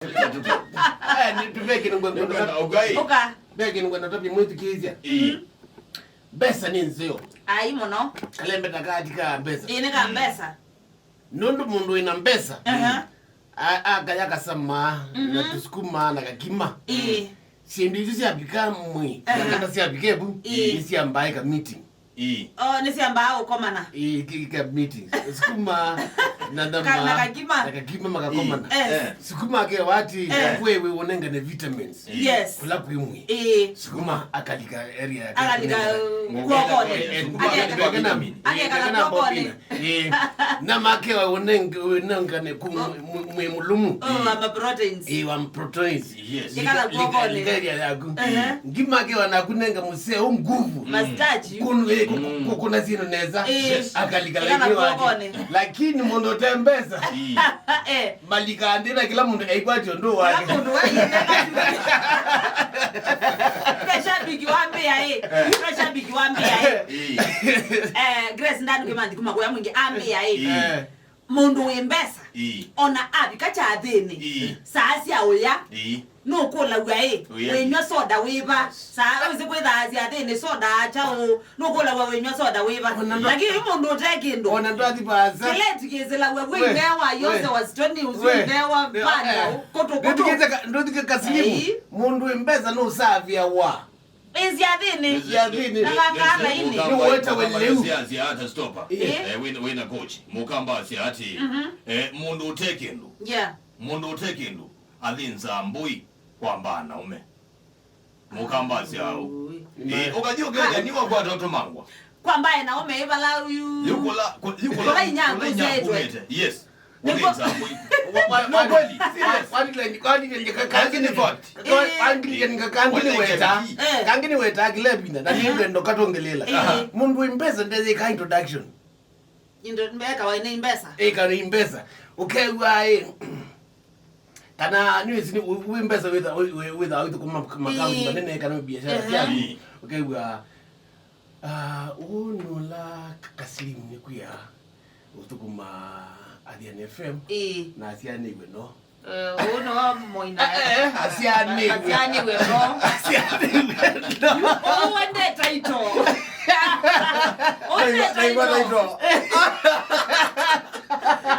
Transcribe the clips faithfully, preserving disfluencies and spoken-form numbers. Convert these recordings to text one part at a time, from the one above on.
Eh, nĩ tũvekĩnĩ ngwenda. Nĩkwenda ũkai. Ũka. Vekĩnĩ ngwenda tavya mwĩthukĩĩsya. Ĩĩ. Mbesa nĩ nzeo. Ai mũno. Kalembeta kati ka mbesa. Ĩĩ, nĩ ka mbesa. Nũndũ mũndũ wĩna mbesa, aha, a-, akaya kasama, na, mhm, tũsukuma na kakima. Ĩĩ. Syĩndũ isu syavika mwĩ, aha, na kata syavika evu, ĩĩ, nĩsyambaa ĩka meeting. Ĩĩ. Oh, nĩsyambaa ũkomana. Ĩĩ, ki-, ka meeting. Sukuma na, na, ka-, na ma-, kakima, na kakima makakomana. Ĩĩ. Eh. Sukuma akewa ati, eh, kwĩ wĩ ũnengane vitamins. Yes. Kũla kwĩ mwĩ. Ĩĩ. Sukuma akalika area ya akalika kwokone. Eh, sukuma akekala akalika kwokone. Vitamin. Eh, na makewa unenge, unengane ku-, oh, mwe, mwe mulumu. Oh, wa ma proteins. Eh, wa ma proteins. Yes. Ikala kwokone. Lika area yaku. Ehe. Ngima akewa naku nenga museo nguvu. Mastachi. Kunu, eh, ku-, ku-, mm, ku-, kuna sino neza. Eh. Yes. Akalika ikala kwokone. Lakini mundu te mbesa. Eh. Malika ndina kila mundu aikwatio ndo wake. Kila mundu wa yeye. Pe shabiki wa mbea, eh. Eh. Pe shabiki wa mbea, eh. Eh. Eh, Grace Ndanu Kimanthi kuma kwa mwingi ambea, eh. Eh. Mũndũ wĩ mbesa, ĩĩ, ona avika kyathĩnĩ, ĩĩ, saa sya ũya, ĩĩ, nũkũlaw'a ĩ, ũya, wĩnywa soda wĩva? Saa wĩsĩ kwĩthaa syathĩnĩ soda kyaũ? Nũkũlaw'a wĩnywa soda wĩva? Ona ndo-, lakini yu mũndũ ũte kĩndũ, ona ndwathi vaasa. Kĩleti kĩsĩlaw'a wĩ, we, mbee wa Yose, we, wa Sitoni, ũsu we, mbee wa, we, panda, eh, kũtũ, kũtũ. Ndũthikĩte ka-, ndũthike Kasilimu. Ĩĩ. Mũndũ wĩ mbesa nũsavĩawa. Ĩ syathĩnĩ. Ĩ syathĩnĩ. Na gaka laini. Nĩ weta we lĩu. Sya, sya hata stopa. Ĩ. Eh, wĩna, wĩna coach. Mũkamba sya ati, mhm, eh, mũndũ ũte kĩndũ. Yeah. Mũndũ ũte kĩndũ athĩnzaa mbũi kwambaa na ũme. Mũkamba sya ũ. Ũĩ. Eh, ũkathi ũkethĩa nĩ wakwata ũtũmangwa. Kwambaa na ũme ĩvala yu. Yukula, ku-, yukula, kula inya kula inya kũsyaĩtwe. Kumĩte. Yes. Nĩguo. Wa-, wa-, no, kweli. Serious. Kwani, kwani, kwani, kwani, kwani, eh, kwani, kwani, kwani, kwani, kwani, eh, kangi nĩ weta, eh, kangi nĩ weta kĩla ĩvinda, na nĩ, eh, ngwenda ũkatongelea. Eh. Aha. Mũndũ wĩ mbesa ndeyĩka introduction. Indo mbeka wa nĩ mbesa. Eh, kana nĩ mbesa. Ũkew'a, eh, kana nĩ wĩsĩ nĩ wĩ, wĩ mbesa wĩtha, wĩ, wĩ, wĩtha wĩthũkũma makaunti, eh, manene kana biashara, eh, syaku. Ũkew'a, ah, ũũ nĩ ũla Kaslim nĩkwĩa ũthũkũma Athiani F M. Ĩĩ. Na asyaanĩw'e no. Eh, ũũ nĩ wa mũina. Eh, eh, asyaanĩw'e. Asyaanĩw'e no. Asyaanĩw'e no. Ũũ wende title. Ũũ wende title.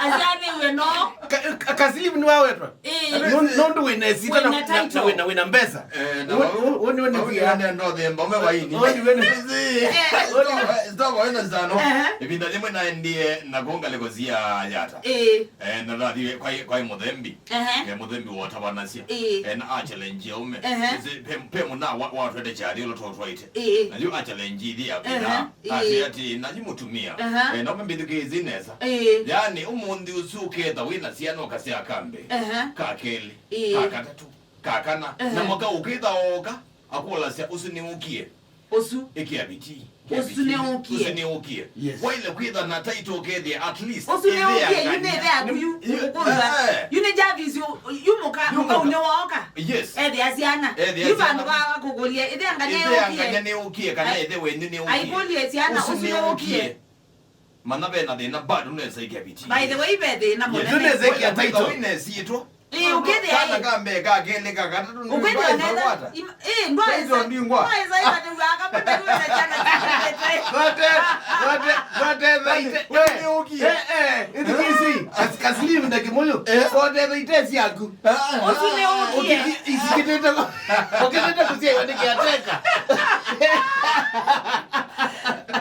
Asyaanĩw'e no. Ka-, ka-, Kaslim nĩwawetwa. Ĩĩ. Nũ-, nũndũ wĩna ĩsyĩtwa na, wĩna title. Na wĩna, wĩna mbesa. Eh, na woni, woni, woni, woni wĩa. Nenda ũthemba ũme vaini. Woni wene. Eh. Stop, stop, wena zano. Ehe. Ĩvinda yĩmwe naendie na kũngalĩko cia Yata. Ĩĩ. Eh, na thathi kwa, kwa mũthembi. Ehe. Eh, mũthembi wotavanasya. Ĩĩ. Eh, na a challenge ya ũme. Ehe. Ĩsĩ, pe, pe mũna wa, wa twende chali ũla totwaite. Ĩĩ. Na yu a challenge ithi ya, ehe, vina. Ĩĩ. Ati, ati, na yu mũtumia. Ehe. Eh, na ũme mbĩthukĩĩsye nesa. Ĩĩ. Yani, ũmũnthĩ ũsu ũketha wĩna syana ũkasya kambe. Ehe. Ka kelĩ. Ĩĩ. Ka katatũ. Ka kana. Ehe. Na mwaka ũkĩtha oka, akũlasya, "Ũsu nĩũkie." Ũsu. Ĩkĩa vitii. Ũsu nĩũkie. Ũsu nĩũkie. Yes. Waile kwĩtha na title ũkethĩa at least. Ũsu nĩũkie, yu nĩ ĩthe yaku, yu, yu, ũkũlwa. Eh. Yu nĩ Jarvis, yu, yu mũka, yu mũka mũka. Ũnĩ wooka. Yes. Ethĩa syana. Ethĩa syana. Yu vandũ va kũkũlya, ĩthe anganya nĩũkie. Ĩthe anganya nĩũkie, kana ĩthe wenyu nĩũkie. Aikũlye syana, ũsu nĩũkie. Manya ve na thĩna bado nesa ikia vitii. By the way, ve thĩna mũnene. Yes. Nesa ikia title. Wĩna syĩtwa. Ĩĩ, ũkĩthĩa, kana ĩĩ, ka mbee, ka kelĩ, ka katatũ, ũkĩthĩa ndwaĩsa nesa kwata. Im-, ĩĩ, ndwaĩsa. Title ndingwa. Ndwaĩsa ĩsa nĩ waka pata wĩna chana chana. Zote, zote, zote, zote. Nĩ ũkie. Eh, eh, ĩthikĩĩsye. Kas-, Kaslim na Kĩmũyũ. Eh? Zote zote syaku. Ah. Ũsu nĩ ũkie. Ũkĩthi-, isikĩtĩte, ũkĩtĩte kũsyaĩwa nĩ kĩateka.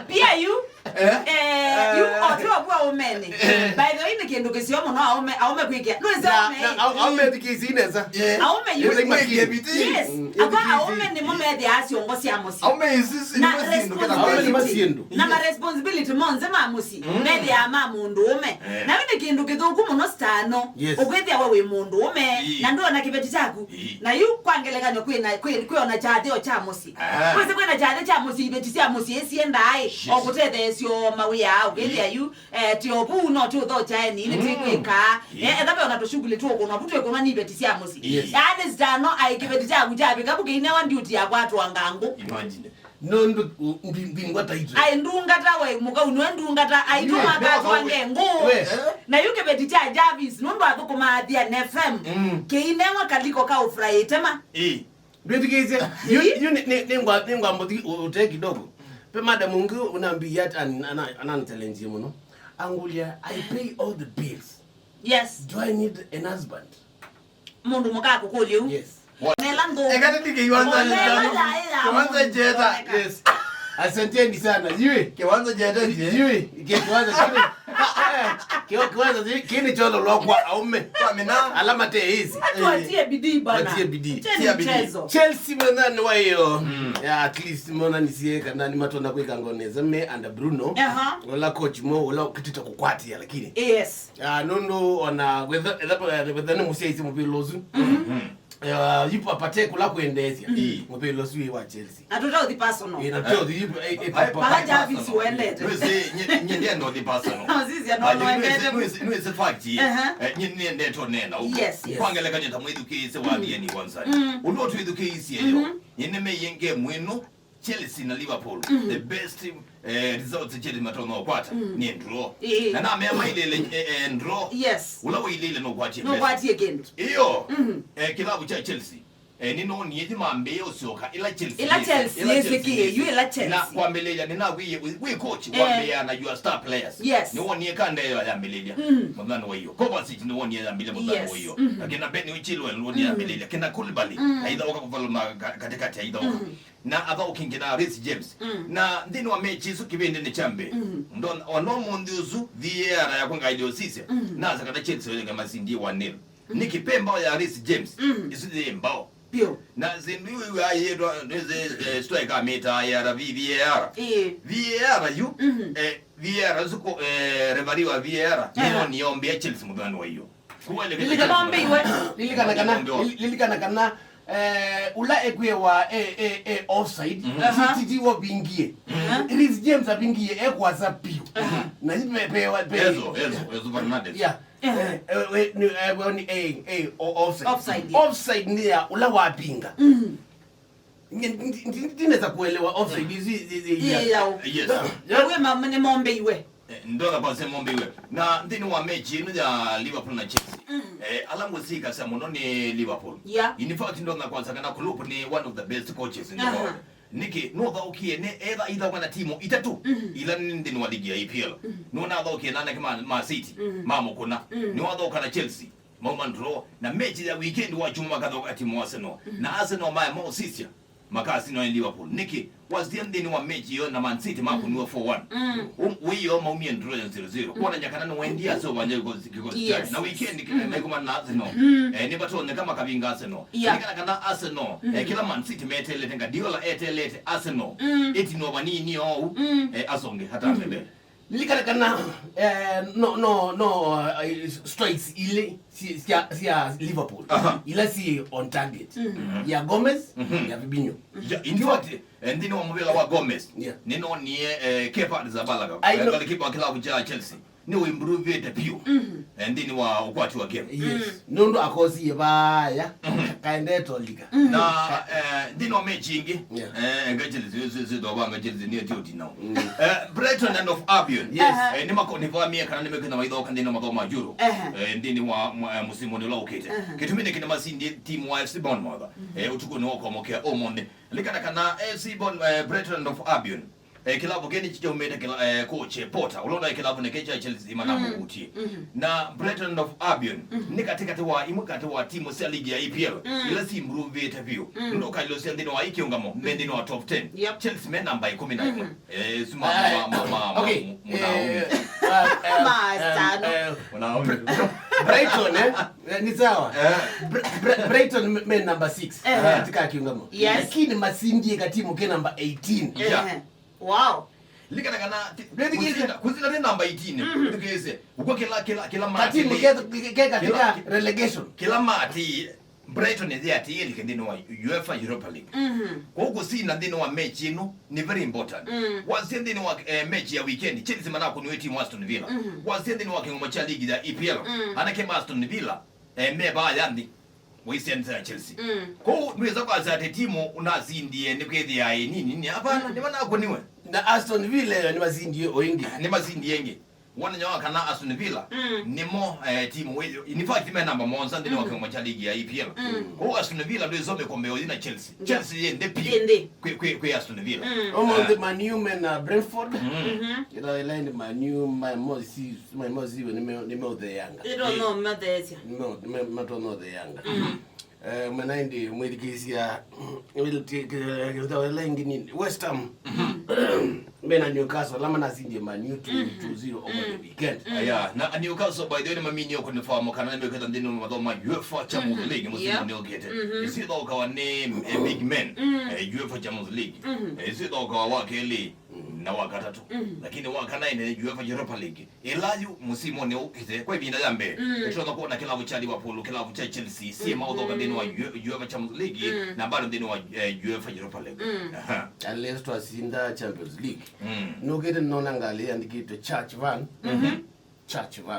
Pia yu, eh? Eh, yu, eh, otwe kwa aũmenĩ. Eh. By the way, nĩ kĩndũ kĩseo mũno aũme, aũme kwĩkĩa. Nũĩsĩ na, aũme, na, ĩ? Aũ-, aũme thikĩĩsye nesa. Eh. Aũme yu. Ĩla imakĩe. Yes. Mm. Aka aũme nĩmo methĩaa syongo sya mũsyĩ. Aũme isi, isi, na nĩmo syĩndũ kĩla responsibility. Aũme nĩmo syĩndũ. Na ma responsibility monthe ma mũsyĩ, mm, methĩaa ma mũndũ ũme. Eh. Na yu nĩ kĩndũ kĩthũku mũno stano. Yes. Ũkwĩthĩa we wĩ mũndũ ũme, ĩĩ, na ndũona kĩveti kyaku. Ĩĩ. Na yu kwa ngelekany'o kwĩna, kwĩ, kwĩona kyathĩo kya mũsyĩ. Ah. Kwĩsĩ kwĩna kyathĩ kya mũsyĩ, iveti sya mũsyĩ ĩsiendaa ĩ, yes, o kũtetheesya o mawĩa, ũkĩthĩa, ĩĩ, yu, eh, tĩ o vu no tũthokyaeni, nĩ, mm, twĩkwĩkaa. Ĩĩ. Eh, etha ve ona tũshughuli tũkũnwa vu twĩkũnwa nĩ iveti sya mũsyĩ. Yes. Yaani stano aĩ kĩveti kyaku kyavika vu kĩinewa ndyuti ya kwatwa ngangũ. Imagine. Nũndũ u-, mbi-, mbingwa title. Ai ndungata we mũkau nwe ndungata aitũ. Yeah, makatwange ngũ. We. Na yu kĩveti kya Jarvis nũndũ athũkũmaa Athiani F M. Mm. Kĩinewa kaliko ka ũfraĩte ma. Ĩĩ. Ndwĩthukĩĩsye. Yu, yu nĩ, nĩ, nĩngwa-, nĩngwamũthi ũ-, ũtee kidogo. Pe madam ũngĩ ũnambia at-, an-, ana-, ananitelenzie mũno. Angũlya, "I pay all the bills. Yes. Do I need an husband?" Mũndũ mũka akũkũlya ũu. Yes. Nela ngũ. Eka tũtike iwanza. Nela nĩtamu. Yaĩla. Kiwanza jeta. Yes. Asanteni sana. Yui. Kiwanza jeta. Yui. Kiwanza kile. Kiwa-, kiwanza kile cholo lokwa aume. Kwa mina. Alama te hizi. Watu watie bidii bana. Watie bidii. Cheni mchezo. Chelsea mwanani wa hiyo. Mm. Ya, at least mwana nisieka na ni matona kwika ngone za me and Bruno. Aha. Wala coach mo, wala kitu cha kukwatia lakini. Yes. Ah, nũndũ ona wetha, wetha, wetha nĩ mũsyaisye mũvĩla ũsu. Mhm. Ah, yu Partey kũla kwendeesya. Mhm. Mũvĩla ũsu wĩ wa Chelsea. Atũta ũthi personal. Ĩ, na tũta ũthi, ĩ, ĩ, ĩ, pa-, pa-, Pala Jarvis personal. Wendete. Nĩwĩsĩ, nye, nye ndienda ũthi personal. No, sisi, no, no, wendete. Nĩwĩsĩ, nĩwĩsĩ fact. Aha. Eh, nye nĩendete ũneena ũu. Yes, yes. Kwa ngelekany'o ta mwĩthukĩĩsye wa Athiani wanzani. Mm. Ũndũ twĩthukĩĩsye yo. Mhm. Nye nĩmeie game ĩno. Chelsea na Liverpool, mhm, the best, eh, results Chelsea matonya ũkwata, mm, nĩ draw. Ĩĩ. Na namea mailĩle, eh, eh, draw. Yes. Ũla ũilĩle nũkwatie. Nũkwatie kĩndũ. Iyo. Mhm. Eh, kĩlavu kya Chelsea. Eh, nĩnonie ĩthi mambĩĩe ũsyoka ĩla Chelsea. Ĩla Chelsea yĩsĩkie, yu ĩla Chelsea. Na kwambĩlĩlya nĩnakwĩie wĩ, wĩ coach, eh, kwambĩĩa na your star players. Yes. Nĩwonie kanda ĩyo yambĩlĩlya. Mhm. Mũthenya wa iyo. Kovacic nĩwonie yambĩlĩlya mũthenya wa iyo. Yes. Mhm. Lakini na Ben Chilwell nĩwonie, mhm, yambĩlĩlya. Kĩna Koulibaly, mhm, aitha ũka kũvalũma ka-, katikati, aitha ũka. Mhm. Na athaũki ngina Reece James. Mm. Na nthĩnĩ wa mechi ĩsu kĩvĩndĩnĩ kya mbee, mhm, ndona ona ũmũnthĩ ũsu V A R yakwa ngaĩle ũsisya, mhm, nasa kana Chelsea yoyeka masindie one nil. Mhm. Nĩkĩ pe mbao ya Reece James, mhm, ĩsu yĩ mbao. Pio. Na syĩndũ iu wĩw'aa yĩtwa, nĩsĩ, eh, striker amĩtaa A R V, V A R. Ĩĩ. V A R yu, mhm, eh, V A R ĩsu kũ, eh, referee wa V A R, aha, nĩyo nĩyombĩa Chelsea mũthenya wa iyo. Lilikana, lilikana kana, lili-, lilikana kana, eh, ũla ekwĩwa e, e, e offside, mhm, ti, ti, ti wo vingie. Mhm. Reece James avingie, ekwasa piũ. Aha. Na ipe, pe, pe, Enzo, Enzo, Enzo Fernandez. Yeah. Aha. Eh, eh, we, ni, eh, we, ni, eh, eh, o-, offside. Offside, yeah. Offside nĩ ya ũla wapinga. Mhm. Ndi-, ndi-, ndi-, ndinaweza kuelewa offside. Mm. Hizi, hizi, hizi, yeah. Yes. Yeah. Ewe ma-, nĩ mombeiwe. Eh, ndoka kwa sema mombeiwe. Na nthĩnĩ wa mechi ĩno ya Liverpool na Chelsea. Mm. Eh, ala ngũsikasya mũno nĩ Liverpool. Yeah. In fact, ndona kwanza kana Klopp nĩ one of the best coaches in the world. Aha. Nĩkĩ, nũthaũkie nĩ etha ithaũka na timu itatũ, mhm, ila nĩ nthĩnĩ wa ligi ya E P L. Mhm. Nũnathaũkie na anake ma, ma City, mhm, mamũkũna. Mhm. Nĩwathaũka na Chelsea. Mauma draw, na mechi ya weekend wa kyumwa makathaũka timu wa Arsenal. Mhm. Na Arsenal maya maũsisya, makasinwa nĩ Liverpool. Nĩkĩ? Wasisya nthĩnĩ wa mechi ĩyo na Man City makũniwe, mm, four one. Mm. Um, wĩyo maumie draw ya zero zero. Mm. Kuonany'a kana nĩwaendie ase ũvanja kĩkosi, kĩkosi kyake. Yes. Na weekend, mm, maikomana na Arsenal. Mm. Eh, nĩvatonyeka makavinga Arsenal. Yeah. Nĩkana kana Arsenal, mm, eh, kĩla Man City metelete, Guardiola etelete Arsenal. Mm. Ĩtina vanini ou, mm, eh, asonge hata, mm, mbele. Lilikana kana, eh, no, no, no, eh, strikes ilĩ si-, sya, sya Liverpool. Aha. Ila si on target. Mhm. Ya Gomez, mhm, ya Fabinho. Ya, in fact, eh, nthĩnĩ wa mũvĩla wa Gomez, yeah, nĩnonie, eh, Kepa Arrizabalaga, eh, goalkeeper wa kĩlavu kya Chelsea. Nĩ ũimprovĩte piũ, mhm, eh, nthĩnĩ wa ũkwati wa game. Yes. Mm. Nũndũ akosie vaya, mhm, kaendete o lika. Mm. Na, eh, nthĩnĩ wa mechi ĩngĩ, yeah, eh, nga Chelsea, si, si, si, thova nga Chelsea nĩ ati ũtina. Mm. Eh, Brighton and of Albion. Yes. Aha. Eh, nĩ mako-, nĩ vamie kana nĩ mekĩna maithoka nthĩnĩ wa mathomo ma Euro. Aha. Eh, nthĩnĩ wa mwa-, eh, mũsimu ũla ũkĩte. Aha. Kĩtumi nĩ kĩna masindie timu wa F C Bournemouth. Mhm. Eh, ũtukũ nĩ ũkomo kĩa ũmũnthĩ. Likana kana F C Bourne-, eh, Brighton and of Albion. Eh, kĩlavu kĩĩ nĩkyo kyaumĩte kĩla-, eh, coach, eh, Potter, ũla ũnaĩ kĩlavu nĩkĩ kya Chelsea, mm, manamũvutie. Mhm. Na Brighton and of Albion, mhm, nĩ katĩkatĩ wa imwe katĩ wa timu sya ligi ya E P L, mm, ila si improvĩte vyũ. Mm. Nũndũ ũkailosya nthĩnĩ wa ĩ kĩũngamo, me nthĩnĩ wa top ten. Yep. Chelsea me namba ĩkũmi na ĩmwe. Mhm. Eh, su ma, ah, ma, ma, ma, okay, ma, mũnao. Eh, ah, ah, ma, ah, tano. Eh, mũnao. Br-, Brighton, eh? Eh, ni sawa. Eh. Br-, Br-, Brighton me, me number six, eh, katika kiungamo. Yes. Lakini masindie katimu ke number eighteen. Yeah. Eh. Wow. Likana kana ti-, kuzinda, kuzinda ni number eighteen. Mhm. Ndikese. Uko kila, kila, kila mati. Katimu ke, ke, ke katika kila, relegation. Kila mati. Brighton ĩthĩ atĩĩlĩke nthĩnĩ wa UEFA Europa League. Mhm. Kwoou kũsinda nthĩnĩ wa mechi ĩno nĩ very important. Mm. Wasya nthĩnĩ wa, eh, mechi ya weekend, Chelsea manakũniwe timu Aston Villa. Mhm. Wasya nthĩnĩ wa kĩng'omo kya ligi ya E P L, mm, anake ma Aston Villa, eh, me vaa ya nthĩ. Waisianisa ya Chelsea. Mm. Kwoou ndwĩsa kwasya atĩ timu unasindie nĩ kwĩthĩa ĩ nini nĩ, hapana, nĩ manakũniwe. Na Aston Villa ĩyo nĩmasindie o ĩngĩ. Nĩmasindie ĩngĩ. Wonany'a wa kana Aston Villa, mm, nĩmo, eh, timu wĩ, in fact, me namba mũonza nthĩnĩ wa, mm, kĩomo kya ligi ya E P L. Mm. Kwoou Aston Villa ndwĩsome kombe othi na Chelsea. Yeah. Chelsea yĩ nthĩ pi. Yĩ nthĩ. Kwĩ, kwĩ, kwĩ Aston Villa. Mm. Ũmũnthĩ, eh, Man U me na Brentford. Mm. Mhm. Ĩla, ĩla ĩndĩ Man U, ma, mosi, ma, mosi, nĩme-, nĩmeũtheeanga. Ĩtonya ũmatheesya. Nĩme-, nĩme-, matonya ũtheeanga. Mm. Eh, mwena ĩndĩ mwĩthikĩĩsya, ĩla ĩngĩ nini, West Ham. Mhm. Me na Newcastle, ala manasindie Man U two, mhm, two zero over the weekend. Mm. Aya, na Newcastle, by the way, nĩmaminie kũnĩfaa kana nĩmekwĩta nthĩnĩ wa mathaũ ma UEFA Champions, mhm, League mũsimũ, yeah, nĩ ũkĩte. Mhm. Ĩsu ĩthaũkawa nĩ, eh, big men, mm, eh, UEFA Champions League. Mhm. Eh, ĩsu ĩthaũkawa wa kelĩ, mm, na wa katatũ. Mhm. Lakini wa kana ĩne UEFA Europa League. Ĩla yu mũsimũnĩ ũkĩte, kwa ĩvinda ya mbee, mm, nĩtũtonya kwona kĩlavu kya Liverpool, kĩlavu kya Chelsea, syĩ, mm, maũthoka nthĩnĩ wa, mm, U-, UEFA Champions League, mm, na bado nthĩnĩ wa, eh, UEFA Europa League. Mm. Aha. Unless twasinda Champions League. Mm. Nũkĩte nĩnona ngalĩ yandĩkĩtwe Church Van. Mhm. Church Van.